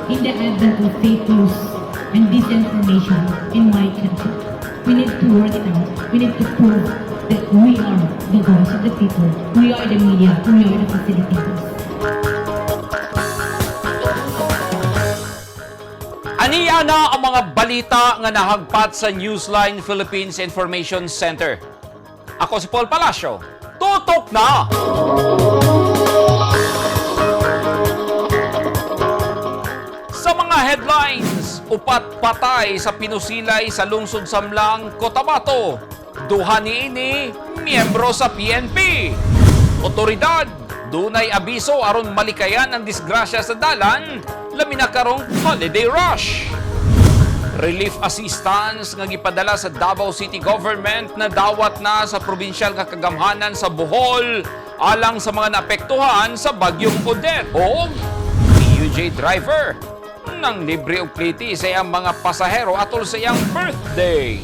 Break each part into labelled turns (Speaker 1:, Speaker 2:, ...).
Speaker 1: In the advent of fake news and disinformation in my country, we need to work it out. We need to prove that we are the voice of the people. We are the media. We are the facilitators.
Speaker 2: Aniya na ang mga balita nga nahagpat sa Newsline Philippines Information Center. Ako si Paul Palacio. Tutok na! Sa mga headlines, upat patay sa pinusilay sa lungsod Samlang, Cotabato. Duha niini miyembro sa PNP. Otoridad, dunay abiso aron malikayan ang disgrasya sa dalan, labi na karong holiday rush. Relief assistance nga gipadala sa Davao City Government na dawat na sa probinsyal nga kagamhanan sa Bohol alang sa mga naapektuhan sa bagyong Odette o PUJ driver nang libre og pliti sa iyang mga pasahero atol sa iyang birthday.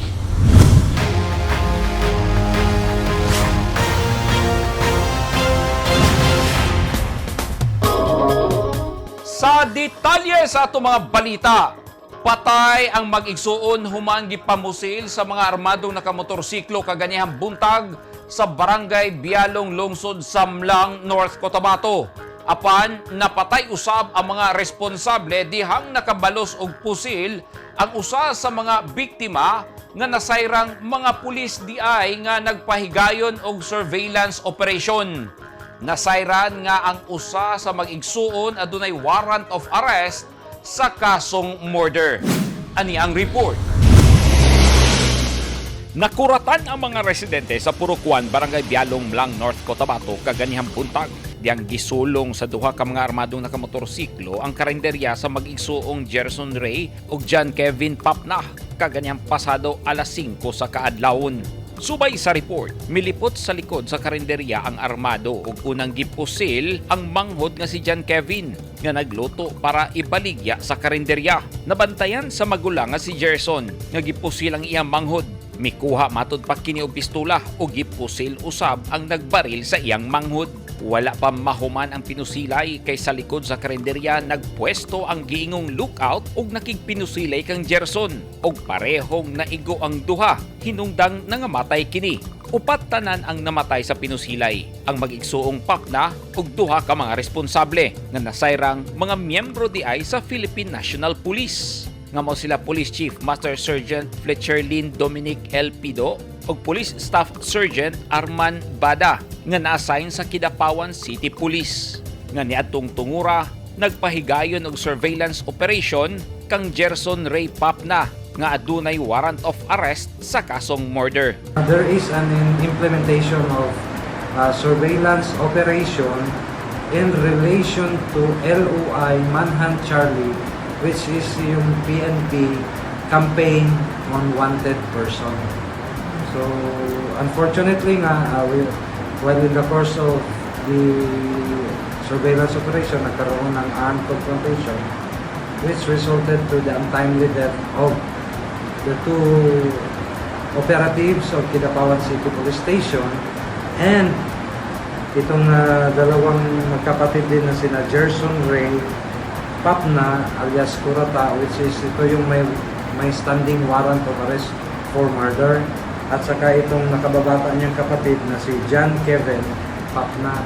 Speaker 2: Sa detalye sa ato mga balita, patay ang mag-igsuon human gipamusil sa mga armadong nakamotorsiklo kaganihang buntag sa Barangay Bialong, Lungsod Samlang, North Cotabato. Apan napatay usab ang mga responsable dihang nakabalos og pusil ang usa sa mga biktima nga nasayrang mga pulis diay nga nagpahigayon og surveillance operation. Nasayran nga ang usa sa mag-igsuon adunay warrant of arrest sa kasong murder. Ani ang report. Nakuratan ang mga residente sa Purok 1, Barangay Bialong, Mlang, North Cotabato kaganihang buntag. Diyang gisulong sa duha ka mga armadong nakamotorsiklo ang karinderya sa mag-igsuong Gerson Ray ug John Kevin Papna kaganihang pasado alas 5 sa kaadlawon. Subay sa report, milipot sa likod sa karinderya ang armado ug unang gipusil ang manghod nga si John Kevin nga nagluto para ibaligya sa karinderya. Nabantayan sa magulang nga si Gerson nga gipusil ang iyang manghod. Mikuha matud pa kini og pistola ug gipusil usab ang nagbaril sa iyang manghod. Wala pa mahuman ang pinusilay kay sa likod sa karinderya nagpwesto ang giingong lookout ug nakigpinusilay kang Gerson ug parehong naigo ang duha hinungdang nangamatay kini. Upat tanan ang namatay sa pinusilay, ang mag-igsuong Papna ug duha ka mga responsable nga nasayrang mga miyembro di ay sa Philippine National Police nga mao sila Police Chief Master Sergeant Fletcher Lynn Dominic L. Pido ug Police Staff Sergeant Arman Bada nga na-assign sa Kidapawan City Police nga niadtong tungura nagpahigayon og surveillance operation kang Gerson Ray Papna nga adunay warrant of arrest sa kasong murder.
Speaker 3: There is an implementation of surveillance operation in relation to LOI Manhunt Charlie, which is yung PNP campaign on wanted person. So, unfortunately nga, while in the course of the surveillance operation, nagkaroon ng armed confrontation which resulted to the untimely death of the two operatives of Kidapawan City Police Station and itong dalawang magkapatid din na sina Gerson Ray Papna alias Kurata, which is ito yung may standing warrant of arrest for murder, at saka itong nakababata niyang kapatid na si John Kevin Papna.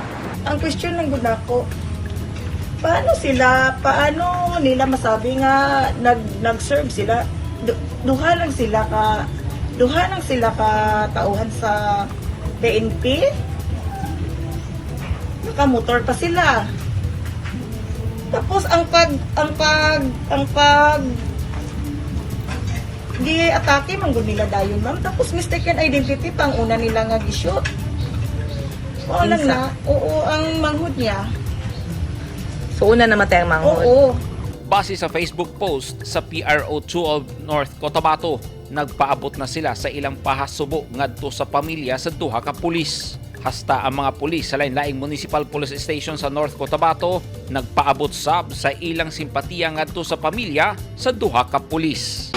Speaker 4: Ang question ng ko, paano sila, paano nila masabi nga nag-serve sila? Duha lang sila ka tauhan sa PNP. Nakamotor pa sila. Tapos ang pag di atake man gud nila dayon, ma'am. Tapos mistaken identity pang una nila nga gi-shoot. Oo lang na. Oo, ang manghod niya.
Speaker 5: So una namatay ang manghod.
Speaker 4: Oo.
Speaker 2: Base sa Facebook post sa PRO2 of North Cotabato, nagpaabot na sila sa ilang pahasubo ngadto sa pamilya sa duha ka pulis. Hasta ang mga pulis sa lain-laing municipal police station sa North Cotabato nagpaabot sab sa ilang simpatiya ngadto sa pamilya sa duha ka pulis.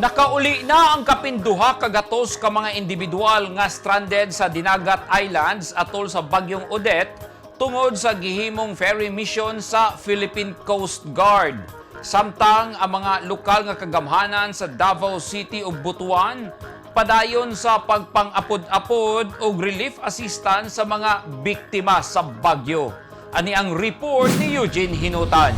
Speaker 2: Nakauli na ang kapinduha kagatos ka mga individual nga stranded sa Dinagat Islands atol sa Bagyong Odette tungod sa gihimong ferry mission sa Philippine Coast Guard. Samtang ang mga lokal nga kagamhanan sa Davao City ug Butuan padayon sa pagpang-apod-apod og relief assistance sa mga biktima sa bagyo. Ani ang report ni Eugene Hinutan.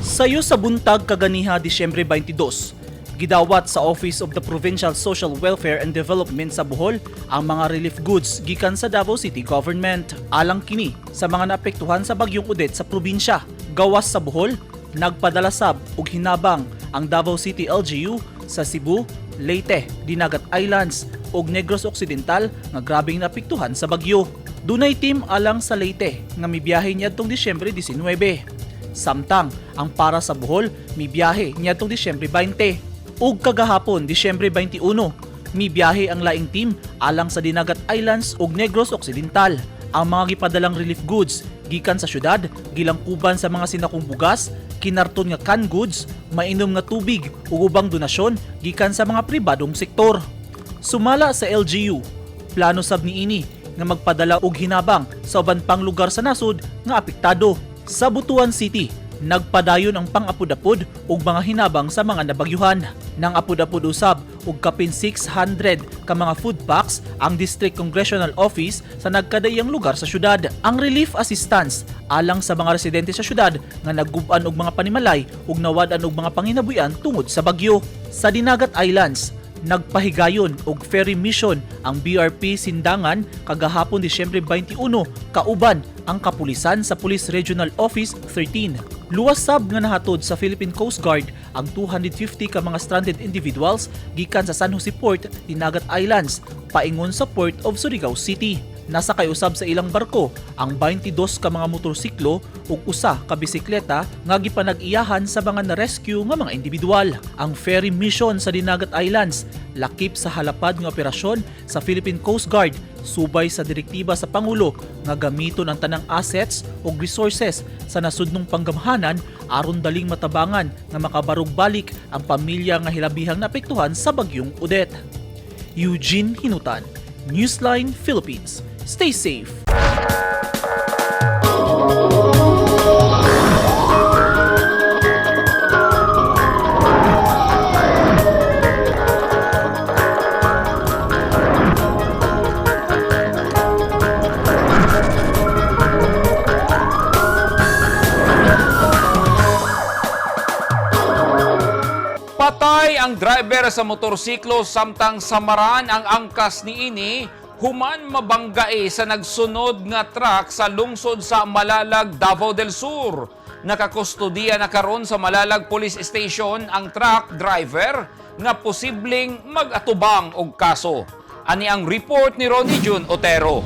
Speaker 6: Sayo sa buntag kaganiha Disyembre 22, gidawat sa Office of the Provincial Social Welfare and Development sa Bohol ang mga relief goods gikan sa Davao City Government. Alang kini sa mga naapektuhan sa bagyong Odette sa probinsya. Gawas sa Bohol, nagpadala sab og hinabang ang Davao City LGU sa Cebu, Leyte, Dinagat Islands ug Negros Occidental nga grabeng naapektuhan sa bagyo. Dunay team alang sa Leyte nga mibiyahe niadtong Disyembre 19. Samtang ang para sa Bohol mibiyahe niadtong Disyembre 20. Ug kagahapon Disyembre 21, mibiyahe ang laing team alang sa Dinagat Islands ug Negros Occidental. Ang mga gipadalang relief goods gikan sa syudad gilangkuban sa mga sinakong bugas, kinarton nga canned goods, mainom nga tubig ug ubang donasyon gikan sa mga pribadong sektor. Sumala sa LGU, plano sab niini nga magpadala og hinabang sa uban pang lugar sa nasod nga apektado. Sa Butuan City, nagpadayon ang pang-apod-apod og mga hinabang sa mga nabagyuhan. Nang apod-apod usab og kapin 600 ka mga food packs ang District Congressional Office sa nagkadaiyang lugar sa syudad. Ang relief assistance alang sa mga residente sa syudad nga naggub-an og mga panimalay ug nawad-an og mga panginabuhian tungod sa bagyo. Sa Dinagat Islands, nagpahigayon og ferry mission ang BRP Sindangan kagahapon Disyembre 21 kauban ang kapulisan sa Police Regional Office 13. Luwas sab nga nahatod sa Philippine Coast Guard ang 250 ka mga stranded individuals gikan sa San Jose Port, Dinagat Islands, paingon sa Port of Surigao City. Nasakay usab sa ilang barko ang 22 ka mga motorsiklo ug usa ka bisikleta nga gipanag-iyahan sa mga na-rescue nga mga individual. Ang ferry mission sa Dinagat Islands lakip sa halapad nga operasyon sa Philippine Coast Guard subay sa direktiba sa Pangulo nga gamiton ang tanang assets ug resources sa nasudnong panggamhanan aron daling matabangan nga makabarug-balik ang pamilya nga hilabihang naapektuhan sa bagyong Odette. Eugene Hinutan, Newsline Philippines. Stay safe.
Speaker 2: Patay ang driver sa motorsiklo samtang samaran ang angkas niini human mabanggae sa nagsunod nga truck sa lungsod sa Malalag, Davao del Sur. Nakakustudiya na karon sa Malalag Police Station ang truck driver nga posibleng mag-atubang og kaso. Ani ang report ni Ronnie Jun Otero.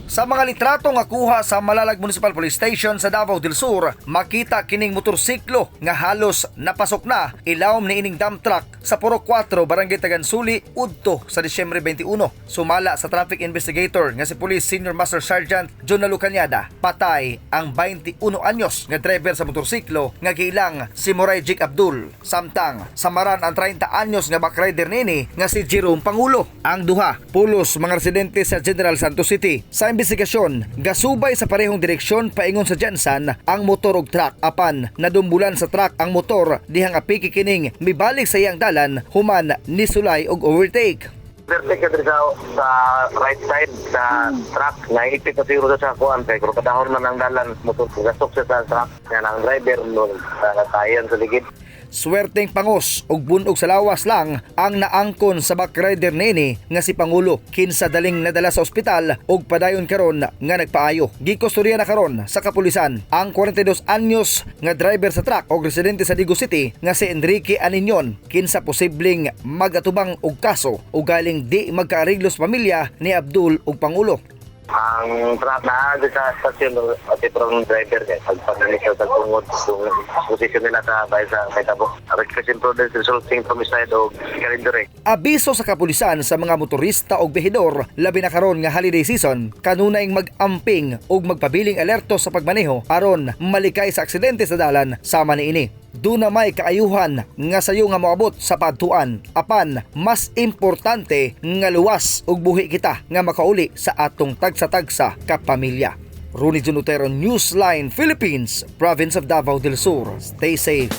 Speaker 7: Sa mga litrato nga kuha sa Malalag Municipal Police Station sa Davao del Sur, makita kining motorsiklo nga halos napasok na ilawom ni ining dump truck sa Purok 4, Barangay Tagansuli, udto sa Disyembre 21. Sumala sa traffic investigator nga si Police Senior Master Sergeant Jonalo Cañada, patay ang 21 anyos nga driver sa motorsiklo nga giilang si Moray Jik Abdul. Samtang samaran ang 30 anyos nga backrider nini nga si Jerome Pangulo. Ang duha, pulos mga residente sa General Santos City. Sa investigasyon, gasubay sa parehong direksyon paingon sa Jansan ang motor ug truck apan nadumbulan sa truck ang motor dihang apiki kining mibalik sa iyang dalan human nisulay og overtake.
Speaker 8: Overtake ka diri sa right side sa truck. Naipit na siguro sa kuan kay kung kadahon man ang dalan motor gasok siya sa truck. Yan ang driver no natayan sa ligid.
Speaker 7: Swerteng pangos ug bunog sa lawas lang ang naangkon sa backrider nini nga si Pangulo kinsa daling nadala sa ospital ug padayon karon nga nagpaayo. Gikosturya na karon sa kapulisan ang 42 anyos nga driver sa truck og residente sa Digo City nga si Enrique Aniñon kinsa posibleng magatubang og kaso o galing di magkaariglo sa pamilya ni Abdul ug Pangulo.
Speaker 8: Ang truck na sa stasyon at ang driver kay pagpanalis sa tungod kung posisyon nila sa bay sa Kaitabo. Reckless imprudence resulting from homicide o injury.
Speaker 7: Abiso sa kapulisan sa mga motorista o bihidor labi na karon nga holiday season kanunay mag-amping ug magpabiling alerto sa pagmaneho aron malikay sa aksidente sa dalan sama niini. Duna may kaayuhan nga sayo nga moabot sa padtuan, apan mas importante nga luwas ug buhi kita nga makauli sa atong tagsa-tagsa ka pamilya. Ronnie Junotero, Newsline Philippines, Province of Davao del Sur. Stay safe.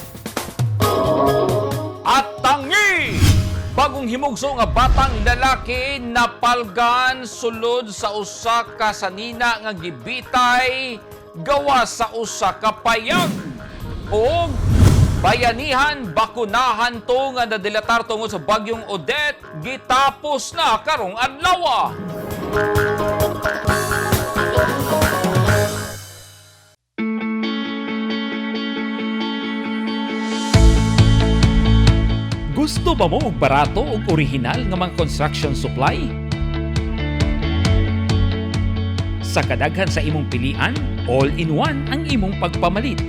Speaker 2: At tangi! Bagong himugso nga batang lalaki napalgan sulod sa usa ka sanina nga gibitay gawa sa usa ka payag. Og bayanihan bakunahan to nga nadilatar tungod sa bagyong Odette, gitapos na karong adlaw. Gusto ba mo og barato ug orihinal nga mga construction supply? Sa kadaghan sa imong pilian, all-in-one ang imong pagpamalit.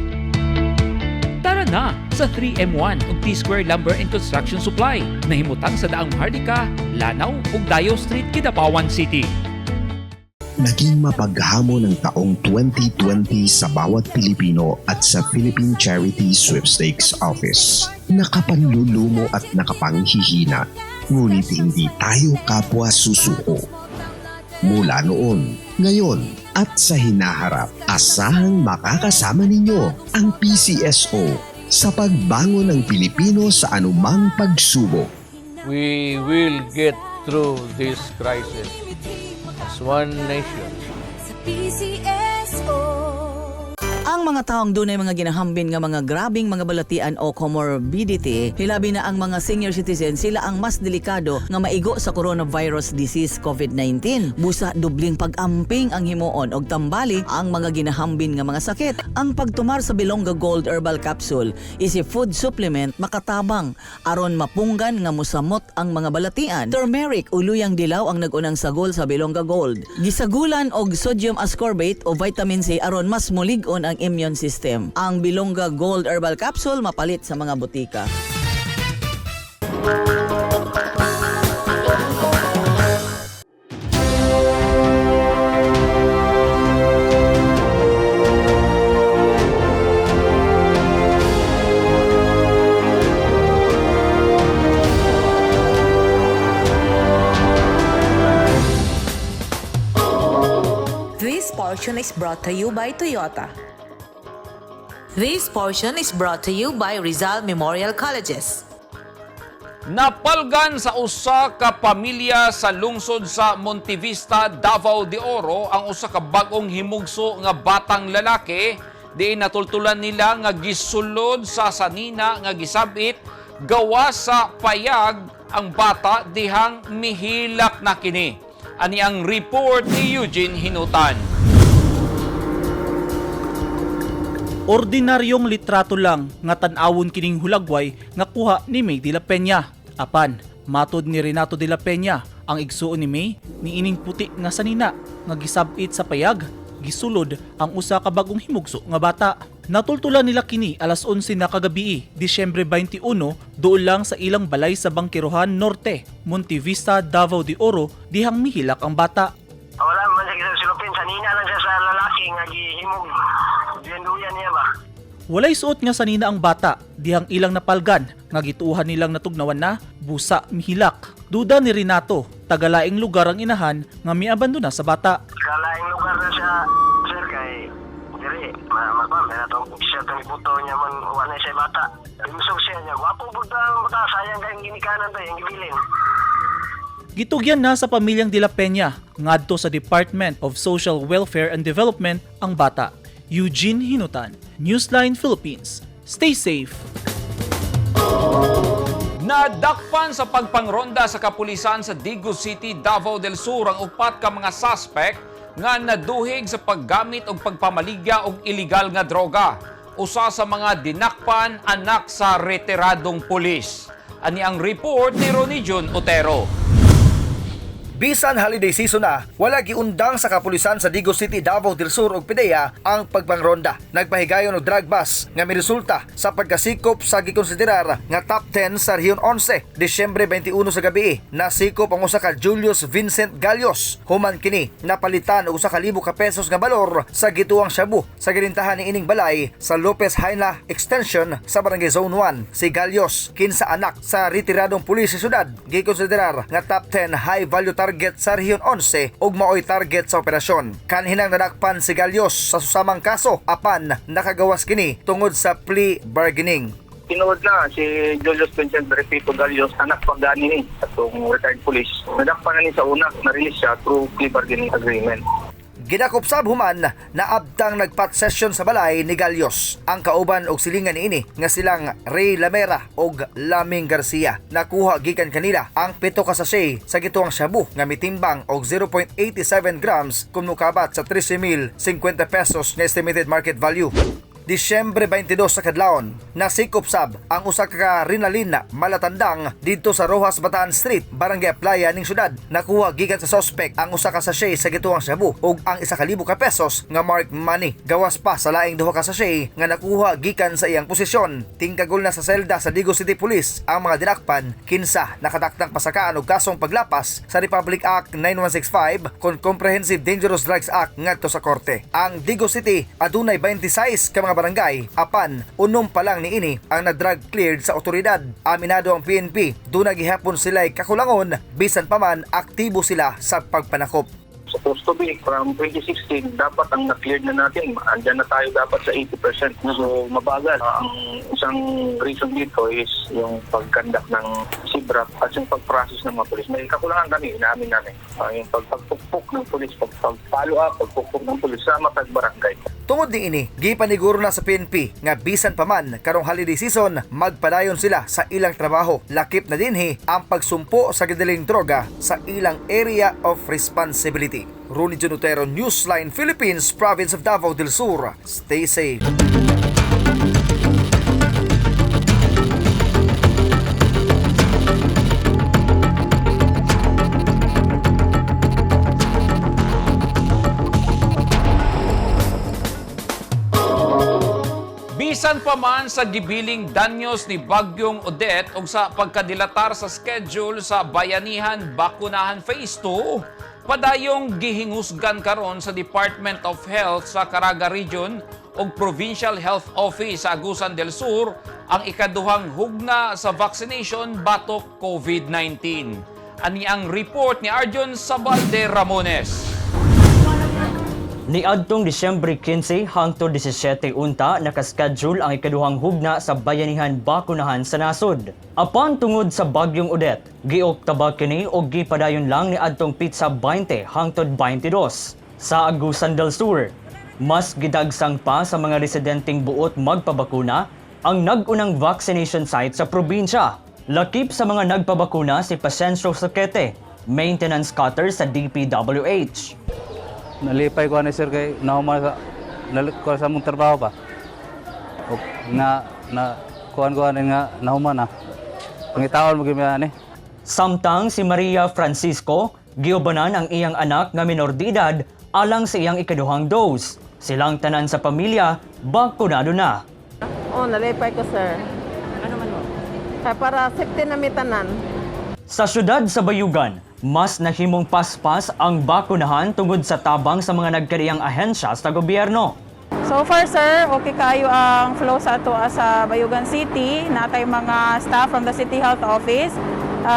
Speaker 2: Tara na sa 3M1 ug T-Square Lumber and Construction Supply nahimutang sa Daang Maharlika, Lanao ug Dayo Street, Kidapawan City.
Speaker 9: Naging mapaghamon ang taong 2020 sa bawat Pilipino at sa Philippine Charity Sweepstakes Office. Nakapanlulumo at nakapanghihina, ngunit hindi tayo kapwa susuko. Mula noon, ngayon at sa hinaharap, asahang makakasama ninyo ang PCSO sa pagbangon ng Pilipino sa anumang pagsubok.
Speaker 10: We will get through this crisis as one nation.
Speaker 11: Sa PCSO.
Speaker 12: Ang mga taong dunay mga ginahambin nga mga grabing mga balatian o comorbidity, hilabi na ang mga senior citizen, sila ang mas delikado nga maigo sa coronavirus disease COVID-19. Busa dubling pag-amping ang himuon og tambali ang mga ginahambin nga mga sakit. Ang pagtumar sa Bilongga Gold Herbal Capsule is a food supplement makatabang aron mapunggan nga musamot ang mga balatian. Turmeric o luyang dilaw ang nagunang sagol sa Bilongga Gold. Gisagulan og sodium ascorbate o vitamin C aron mas mulig-on ang immune system. Ang Bilongga Gold Herbal Capsule mapalit sa mga butika.
Speaker 5: This portion is brought to you by Toyota. This portion is brought to you by Rizal Memorial Colleges.
Speaker 2: Napalgan sa usa ka pamilya sa lungsod sa Montevista, Davao de Oro ang usa ka bag-ong himugso nga batang lalaki, diin natultulan nila nga gisulod sa sanina nga gisabit gawa sa payag ang bata dihang mihilak na kini. Ani ang report ni Eugene Hinutan.
Speaker 6: Ordinaryong litrato lang nga tan-awon kining hulagway nga kuha ni May de la Peña. Apan, matod ni Renato de la Peña, ang igsuon ni May niining puti nga sanina nga gisab-it sa payag, gisulod ang usa ka bagong himugso nga bata. Natultulan nila kini alas 11 na kagabii, Disyembre 21, dool lang sa ilang balay sa Bangkerohan Norte, Montevista, Davao de Oro, dihang mihilak ang bata.
Speaker 8: Wala man siya silupin, sanina lang siya sa lalaki nga gihimog. Duyan-duyan niya ba?
Speaker 6: Walay suot nga sanina ang bata, dihang ilang napalgan, nga gituuhan nilang natugnawan na, busa mihilak. Duda ni Renato, tagalaing lugar ang inahan nga miabandona sa bata.
Speaker 8: Kalaing lugar na siya, sir, kay diri, ma ma ba, may natong siya itong ibuto niya man, wala na siya bata. Imusog siya niya, gwapo bugta ang bata, sayang kayong ginikanan to, yung gibilin.
Speaker 6: Gitugyan na sa pamilyang De La Peña, ngadto sa Department of Social Welfare and Development ang bata. Eugene Hinutan, Newsline Philippines. Stay safe.
Speaker 2: Nadakpan sa pagpangronda sa kapulisan sa Digos City, Davao del Sur ang upat ka mga suspect nga naduhig sa paggamit og pagpamaligya og iligal nga droga. Usa sa mga dinakpan, anak sa retiradong pulis. Ani ang report ni Ronnie Jun Otero.
Speaker 7: Bisan holiday season na, wala giundang sa kapulisan sa Digos City, Davao del Sur ug PDEA ang pagpangronda. Nagpahigayon og drug bust nga miresulta sa pagkasikop sa gikonsiderar nga top 10 sa Rehiyon 11, Disyembre 21 sa gabi. Nasikop ang usa ka Julius Vincent Galios. Human kini napalitan og 1,000 ka pesos nga balor sa gituang shabu sa girintahan ni ining balay sa Lopez Haina Extension sa Barangay Zone 1. Si Galios, 15 anak sa retiradong pulis sa syudad, gikonsiderar nga top 10 high value target sa Rehiyon 11 ug maoy target sa operasyon. Kanhinang nadakpan si Galios sa susamang kaso apan nakagawas kini tungod sa plea bargaining.
Speaker 8: Tinuod na si Julius Vincent Repito Galios, anak pa gani ni atong retired police. Nadakpan na ni sa una, na-release siya through plea bargaining agreement.
Speaker 7: Gidakop sab human na abtang nagpat session sa balay ni Galios. Ang kauban og silingan niini nga silang Ray Lamera og Laming Garcia. Nakuha gikan kanila ang 7 ka sachet sa gituang shabu nga mitimbang og 0.87 grams kung mukabat sa 13,050 pesos nga estimated market value. Disyembre 22 sa kadlawon, nasikop sab ang usa ka Rinalina Malatandang didto sa Rojas Bataan Street, Barangay Playa ning syudad. Nakuha gikan sa suspect ang usa ka sachet sa gituang shabu ug ang 1,000 ka pesos nga mark money. Gawas pa sa laing duha ka sachet nga nakuha gikan sa iyang posisyon. Tingkagol na sa selda sa Digos City Police ang mga dinakpan, 15 nakatakdang pasakaan og kasong paglapas sa Republic Act 9165 kon Comprehensive Dangerous Drugs Act ngadto sa korte. Ang Digos City adunay 26 ka mga barangay apan 6 pa lang niini ang na-drug cleared sa otoridad. Aminado ang PNP, duna gihapon sila'y kakulangon bisan pa man aktibo sila sa pagpanakop.
Speaker 8: Supposed to be from 2016, dapat ang na-cleared na natin, andyan na tayo dapat sa 80%. So mabagal. Ang isang reason dito is yung pag-conduct ng CIBRAP at yung pag-process ng mga pulis. May kakulangan kami, inaamin namin. Yung pagpupukpok ng pulis, pag-follow up, pagpupukpok ng pulis sa matag barangay.
Speaker 7: Tungod niini, gipaniguro na sa PNP nga bisan pa man karong holiday season, magpadayon sila sa ilang trabaho. Lakip na dinhi ang pagsumpo sa gidaling droga sa ilang area of responsibility. Ronnie Junotero, Newsline Philippines, Province of Davao del Sur. Stay safe.
Speaker 2: Bisan pa man sa gibiling danyos ni Bagyong Odette ug sa pagkadilatar sa schedule sa Bayanihan Bakunahan Phase 2, padayong gihingusgan karon sa Department of Health sa Caraga Region ug Provincial Health Office sa Agusan del Sur ang ikaduhang hugna sa vaccination batok COVID-19. Ani ang report ni Arjun Sabalde Ramones.
Speaker 13: Niadtong Disyembre 15 hangtod 17 unta nakaschedule ang ikaduhang hugna sa Bayanihan Bakunahan sa nasod. Apan tungod sa Bagyong Odette, gioktaba kini og gipadayon lang niadtong pitsa 20 hangtod 22 sa Agusan del Sur. Mas gidagsang pa sa mga residenteng buot magpabakuna ang nag-unang vaccination site sa probinsya. Lakip sa mga nagpabakuna si Pasencio Soquete, maintenance cutter sa DPWH.
Speaker 14: Nalipay ko ani sir kay nahuman sa ko sa among trabaho ba. O, nga na kuan ko ani nga nahuman na. Pangitaon mo gyud ani.
Speaker 13: Samtang si Maria Francisco, giubanan ang iyang anak nga minor de edad alang sa iyang ikaduhang dose. Silang tanan sa pamilya, bakunado na.
Speaker 15: Oh, nalipay ko, sir. Ano man mo? Kaya para safety na mi tanan.
Speaker 13: Sa syudad sa Bayugan, mas nahimong paspas ang bakunahan tungod sa tabang sa mga nagkariyang ahensya sa gobyerno.
Speaker 15: So far, sir, okay kayo ang flow sa ato sa Bayugan City. Natay mga staff from the City Health Office,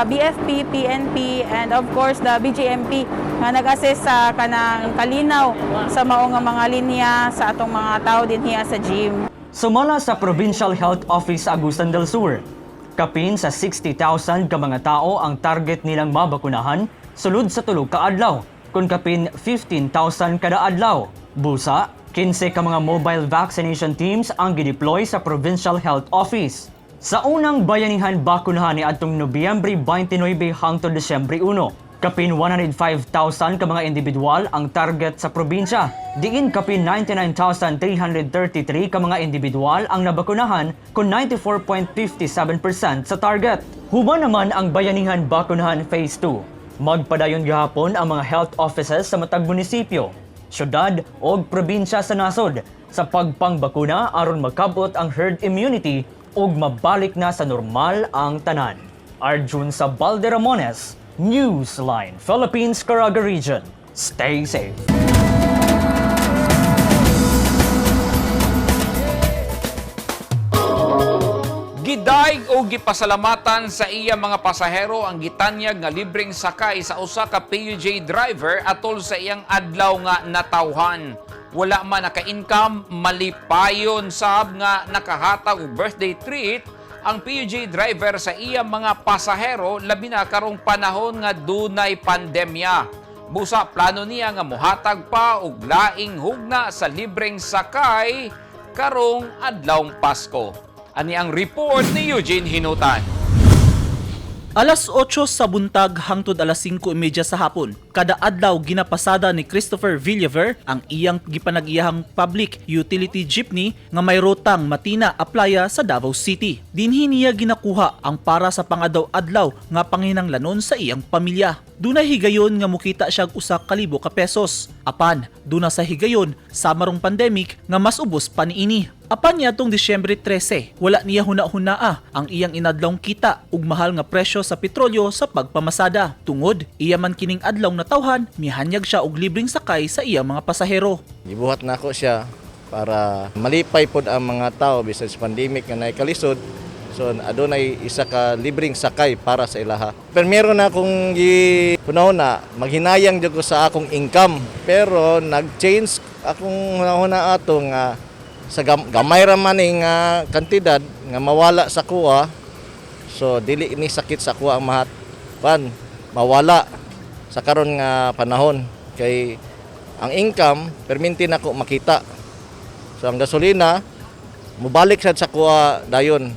Speaker 15: BFP, PNP, and of course the BGMP nga nag-assist sa kanang kalinaw sa mao nga mga linya sa atong mga tao dinhi sa gym.
Speaker 13: Sumala sa Provincial Health Office sa Agusan del Sur, kapin sa 60,000 ka mga tao ang target nilang mabakunahan sulod sa tulo ka adlaw, kun kapin 15,000 kada adlaw. Busa, 15 ka mga mobile vaccination teams ang gideploy sa Provincial Health Office. Sa unang Bayanihan Bakunahan ni adtong Nobyembre 29 hangtod Disyembre 1, kapin 105,000 ka mga individual ang target sa probinsya. Diin kapin 99,333 ka mga individual ang nabakunahan kun 94.57% sa target. Human naman ang Bayanihan Bakunahan Phase 2. Magpadayon gihapon ang mga health offices sa matag munisipyo, syudad o probinsya sa nasod sa pagpangbakuna aron makabot ang herd immunity ug mabalik na sa normal ang tanan. Arjun sa Ramones, Newsline, Philippines, Caraga Region. Stay safe.
Speaker 2: Gidaig o gipasalamatan sa iya mga pasahero ang gitanyag nga libreng sakay sa usa ka PUJ driver atol sa iyang adlaw nga natawhan. Wala man naka-income, malipayon sab nga nakahatag og birthday treat ang PUJ driver sa iya mga pasahero, labi na karong panahon nga dunay pandemya. Busa plano niya nga mohatag pa og laing hugna sa libreng sakay karong adlawng Pasko. Ani ang report ni Eugene Hinutan.
Speaker 6: Alas 8 sa buntag hangtod alas 5:30 sa hapon. Kada adlaw ginapasada ni Christopher Villaver ang iyang gipanag-iyahang public utility jeepney nga may rotang Matina Aplaya sa Davao City. Dinhi niya ginakuha ang para sa pangadaw-adlaw nga panginanglanon sa iyang pamilya. Dunay higayon nga mukita siya og 1,000 ka pesos. Apan, duna sa higayon sa marong pandemic nga mas ubos pa niini. Apan niya tong Disyembre 13, wala niya huna-hunaa ang iyang inadlawng kita ug mahal nga presyo sa petrolyo sa pagpamasada. Tungod, iya man kining adlaw natawhan, mihanyag siya og libreng sakay sa iyang mga pasahero.
Speaker 16: Gibuhat nako siya para malipay pod ang mga tao bisan sa pandemic nga naay kalisod. So adunay isa ka libreng sakay para sa ilaha. Pero meron na akong gihuna-huna, maghinayang jud ko sa akong income. Pero nag-change akong hunahuna ato nga sa gamay ra man ni nga kantidad nga mawala sa kuha. So dili ni sakit sa kuha ang mahat pan mawala sa karon nga panahon kay ang income perminti nako makita. So ang gasolina mobalik sad sa kuha dayon.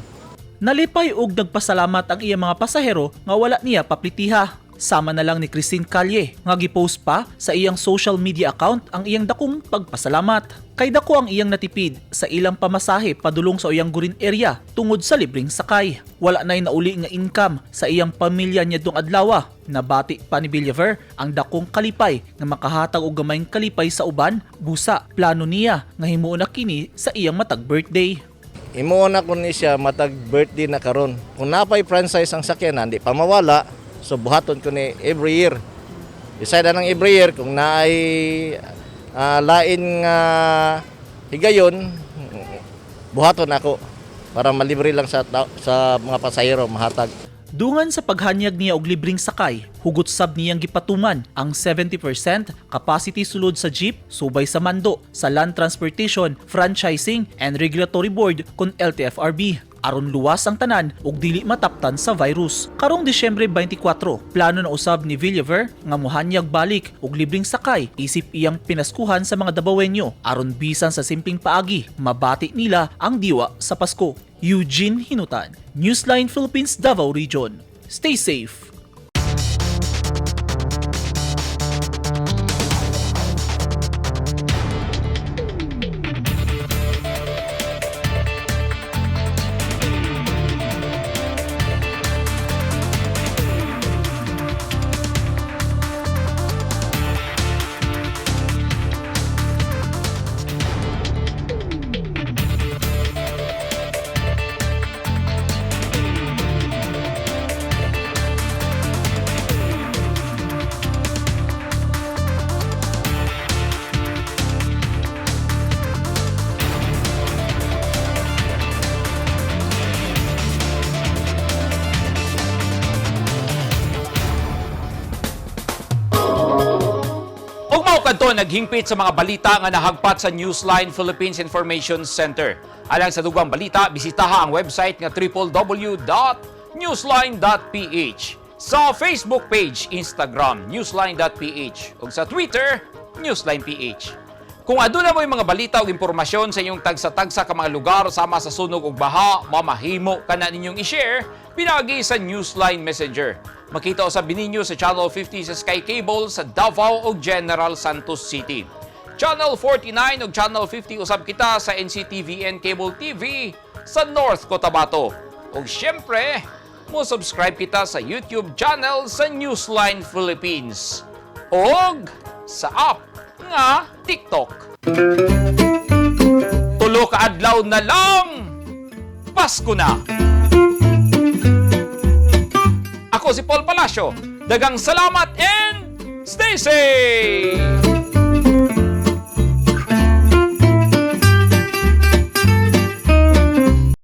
Speaker 6: Nalipay og nagpasalamat ang iyang mga pasahero nga wala niya paplitiha. Sama na lang ni Christine Calle nga gipost pa sa iyang social media account ang iyang dakong pagpasalamat. Kay dako ang iyang natipid sa ilang pamasahe padulong sa Uyangurin area tungod sa libreng sakay. Wala na'y nauli nga income sa iyang pamilya niadtong adlawa. Nabati pa ni Villaver ang dakong kalipay nga makahatag og gamayng kalipay sa uban, busa plano niya nga himuon na kini sa iyang matag birthday.
Speaker 16: Imuon na ko ni siya matag birthday na karon. Kung napay franchise ang sakyanan, di pa mawala. So buhaton ko ni every year. Decide na ng every year kung naay lain nga higayon, buhaton ako para malibre lang sa mga pasahero mahatag.
Speaker 6: Dungan sa paghanyag niya og libreng sakay, hugot sab niyang gipatuman ang 70% capacity sulod sa jeep subay sa mando sa Land Transportation, Franchising and Regulatory Board kon LTFRB aron luwas ang tanan ug dili mataptan sa virus. Karong Disyembre 24, plano na usab ni Villaver nga mohanyag balik og libreng sakay isip iyang pinaskuhan sa mga Dabawenyo aron bisan sa simpleng paagi mabati nila ang diwa sa Pasko. Eugene Hinutan, Newsline Philippines, Davao Region. Stay safe.
Speaker 2: Ug mao kadto naghingpit sa mga balita nga nahagpat sa Newsline Philippines Information Center. Alang sa dugang balita, bisitaha ang website nga www.newsline.ph. Sa Facebook page, Instagram, newsline.ph ug sa Twitter, newsline.ph. Kung aduna mo'y mga balita o impormasyon sa inyong tagsa-tagsa ka mga lugar sama sa sunog ug baha, mamahimo ka na ninyong i-share pinaagi sa Newsline Messenger. Makita usab ninyo sa Channel 50 sa Sky Cable sa Davao ug General Santos City. Channel 49 ug Channel 50 usab kita sa NCTVN Cable TV sa North Cotabato. Ug syempre, Mo subscribe kita sa YouTube channel sa Newsline Philippines og sa app nga TikTok. 3 ka adlaw na lang. Pasko na. Ako si Paul Palacio. Daghang salamat and stay safe!